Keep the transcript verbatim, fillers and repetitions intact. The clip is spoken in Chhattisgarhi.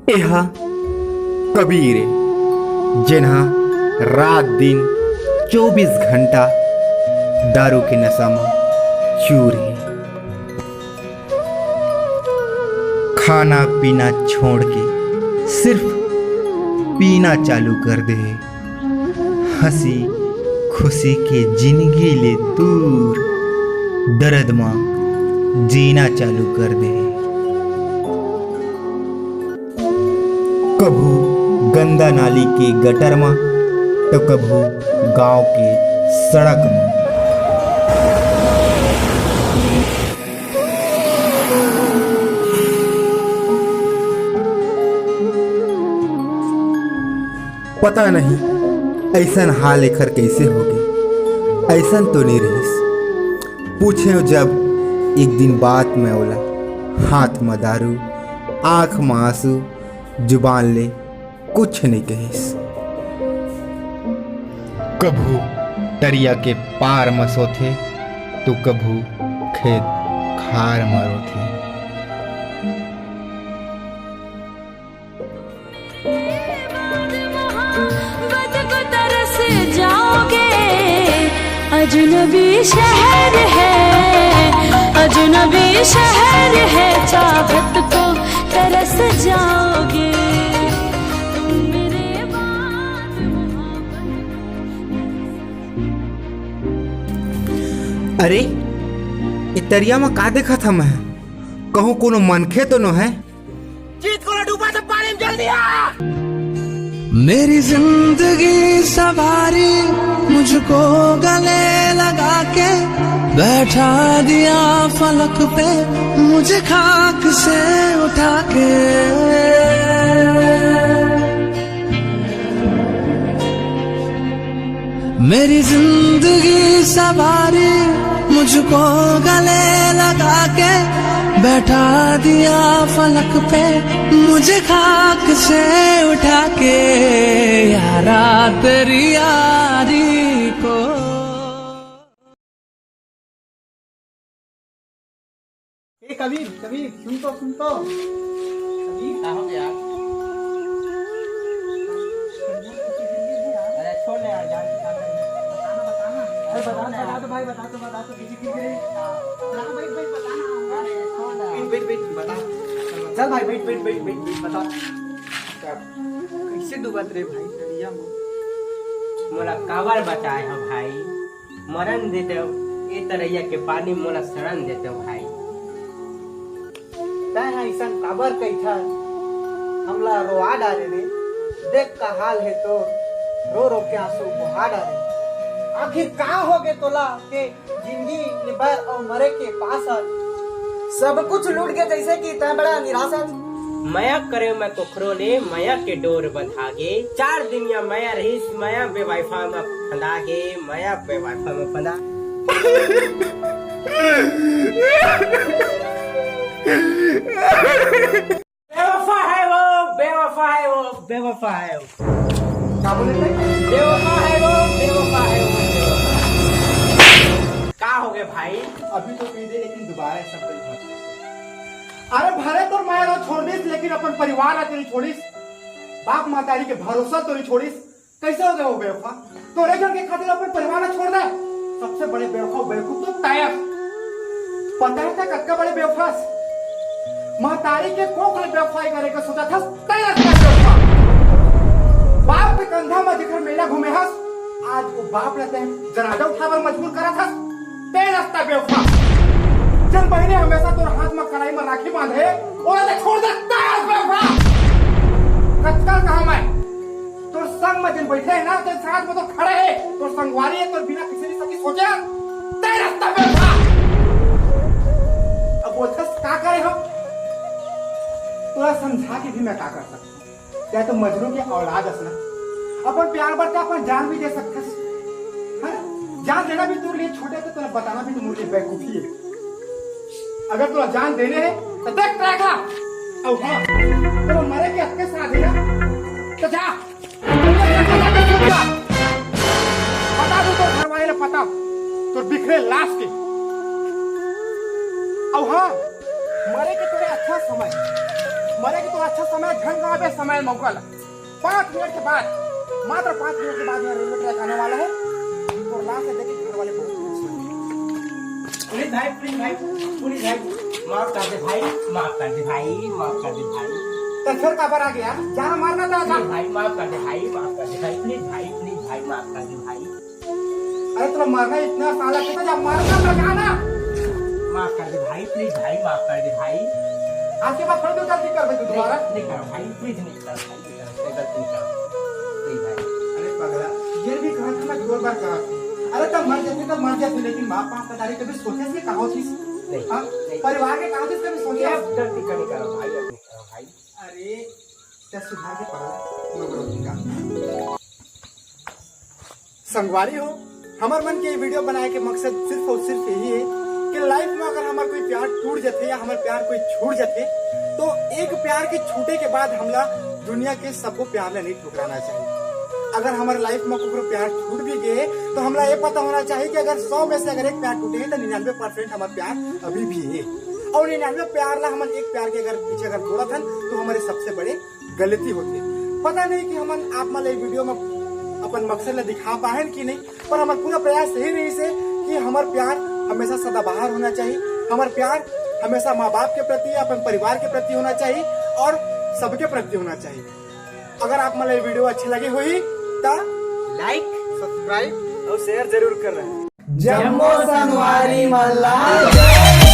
एहा कबीर ए, जेनहा रात दिन चौबीस घंटा दारू के नशा म चूर हे। खाना पीना छोड़ के सिर्फ पीना चालू कर दे हे। हंसी खुशी के जिंदगी ले दूर दर्द म जीना चालू कर दे हे। कभू गंदा नाली के गटर म, तो कभू गांव के सड़क म। पता नहीं अइसन हाल एखर कइसे होगे, अइसन तो नइ रहिस। पूछेंव जब एक दिन बात मैं ओला, हाथ म दारू, आंख म आंसू, जुबान ले कुछ नइ कहिस। कभू तरिया के पार म सोथे, तो कभू खेत खार म रोथे। मोहब्बत को तरस जाओगे, अजनबी शहर है, अजनबी शहर है, चाहत को तरस जाओगे। तुम मेरे बाद मोहब्बत। अरे, ए तरिया म का देखत हंव मैं? कहूं कोनो मनखे तो नो है? चीत को डूबा तो पानी में जल दिया। मेरी जिंदगी सवारी मुझको गले लगा के, बैठा दिया फलक पे मुझे खाक से उठा के। मेरी जिंदगी सवारी मुझको गले लगा के, बैठा दिया फलक पे मुझे खाक से उठा के। यारा, तेरी यारी को। ए कबीर, कबीर, सुन तो, सुन तो। कबीर, का हो गया? अरे छोड़ ना यार, जान के काम कर ले। बताना, बताना। अरे बता, बता दो भाई, बता दो, बता दो, किसी की भी। बता, बैठ, बैठ, बताना। अरे छोड़ ना। बैठ, बैठ, बैठ, बता। चल भाई, बैठ, बैठ, बैठ, बैठ, बैठ, बता। कइसे डूबत रे भाई, तरिया म? मोला काबर बचाए हो भाई? मरन देतेव, ए तरैया के पानी मोला सड़न देतेव भाई। तैं ह अइसन काबर कहिथस? हमला रोआ डारे रे, देख का हाल हे तोर, रो रो के आंसू बहा डारे। आखिर का होगे तोला के जिंदगी ले बर अउ मरे के पास हस? सब कुछ लूट के जइसे कि तैं बड़ा निराश हस। मया करे मैं कोखरो ले, मया के डोर बंधा गे। चार दिन या मया रहिस, मया बेवफा म फंदा गे, मया बेवफा म फंदा। बेवफा है वो, बेवफा है वो, बेवफा है वो। का बोले थे? बेवफा है वो, बेवफा है वो, बेवफा। का हो गए भाई? अभी तो पी दे, लेकिन दोबारा ऐसा कोई मत। अरे भले तोर माया ला छोड़ दिस, लेकिन अपन परिवार ला तो नहीं छोड़िस, बाप महतारी के भरोसा तो नहीं छोड़िस। कैसे हो गए वो बेवफा? तोरे घर के खातिर अपन परिवार ला छोड़ दे। सबसे बड़े बेवफा बेवकूफ तो तैं अस। पता है तैं कतका बड़े बेवफा अस? महतारी के कोख ले बेवफाई करे के सोचत हस, तैं अस बेवफा। बाप के कंधा म जेकर मेला घूमे हस, आज वो बाप ला तैं जनाजा उठाए बर मजबूर करत हस। तैं अस त बेवफा। जेन बहिनी हमेशा तोर हाथ म कलाई म राखी बांधे, ओला तैं छोड़ दे, तैं अस बेवफा। कतका कहा मैं, तोर संग म जेन बैठे हे ना, तेन साथ म तो खड़े हे, तोर संगवारी हे, तोर बिना किसी भी सकी सोचे, तैं अस त बेवफा। अब बोलथस का करे हम, तोला समझा के भी मैं का कर सकता हूँ? तैं तो मजनू के औलाद अस ना, अपन प्यार बर तैं अपन जान भी दे सकथस, है ना? जान देना भी तोर लिए छोटे, तो तोला बताना भी तो मोर लिए बेवकूफी हे। अगर तोला जान देने हे, तो देख ट्रैक ला। अउ हाँ, तोला मरे के अतके साथ हे ना, तो जा। बता दूं तोर घरवाले ला पता, तोर बिखरे लाश के। अउ हाँ, मरे के तोरे अच्छा समय। मरे के तो अच्छा समय झन गावे समय मौका ला। पाँच मिनट के बाद, मात्र पाँच मिनट के बाद यहाँ रेलवे ट्रैक आने वाला है। तो लास्ट से देखे घर वाले बहुत खुश होंगे। पुलिस भाई, पुलिस भाई, पुलिस भाई, माफ कर दे भाई, माफ कर दे भाई, माफ कर दे भाई। तो फिर काबर आ गया? जहाँ मारना था, था। भाई माफ कर दे भाई, माफ कर दे भाई, प्लीज भाई, प्लीज भाई, माफ कर दे भाई। अरे, तोला मारना इतना साला कितना, जब मारना लगा ना। माफ कर दे भाई, प्लीज भाई, माफ कर दे भाई। आज के बाद थोड़ी तो गलती कर भाई तू दोबारा। नहीं करो भाई, प्लीज नहीं करो भाई, नहीं करो, कोई गलती नहीं करो, प्लीज भाई। अरे पगला, ये भी कहा था मैं दो बार कहा। अरे, तब मर जाते, तब मर जाते, लेकिन माँ बाप का दारी कभी सोचे से कहा होती? नहीं, हाँ? नहीं। परिवार के कहा होती, कभी सोचे? अब गलती कभी करो भाई, अब नहीं करो भाई। अरे, क्या सुधार के पगला, मैं बोलूँगा। संगवारी हो, हमर मन के वीडियो बनाए के मकसद सिर्फ और सिर्फ यही है कि लाइफ में अगर हमार कोई प्यार टूट जाते या हमार प्यार कोई छूट जाते, तो एक प्यार के छूटे के बाद हमला दुनिया के सबको प्यार ला नहीं ठुकराना चाहिए। अगर हमारे लाइफ में कुकरो प्यार छूट भी गए, तो हमला ये पता होना चाहिए कि अगर सौ में से अगर एक प्यार टूटे है, तो निन्यानवे परसेंट हमारा प्यार अभी भी है। और निन्यानवे प्यार ला हमन एक प्यार के अगर पीछे अगर तोड़त हन, तो हमारे सबसे बड़े गलती होथे। पता नहीं कि हमन आप मन ला ये वीडियो में अपन मकसद ला दिखा पाएन कि नहीं, पर हमार पूरा प्रयास यही रहिस हे कि हमार प्यार हमेशा सदाबहार होना चाहिए, हमार प्यार हमेशा माँ बाप के प्रति, अपन परिवार के प्रति होना चाहिए और सबके प्रति होना चाहिए। अगर आप मन ला ये वीडियो अच्छे लगे होही, त like, subscribe और share जरूर कर रहे। जम्मो संगवारी मन ला जय।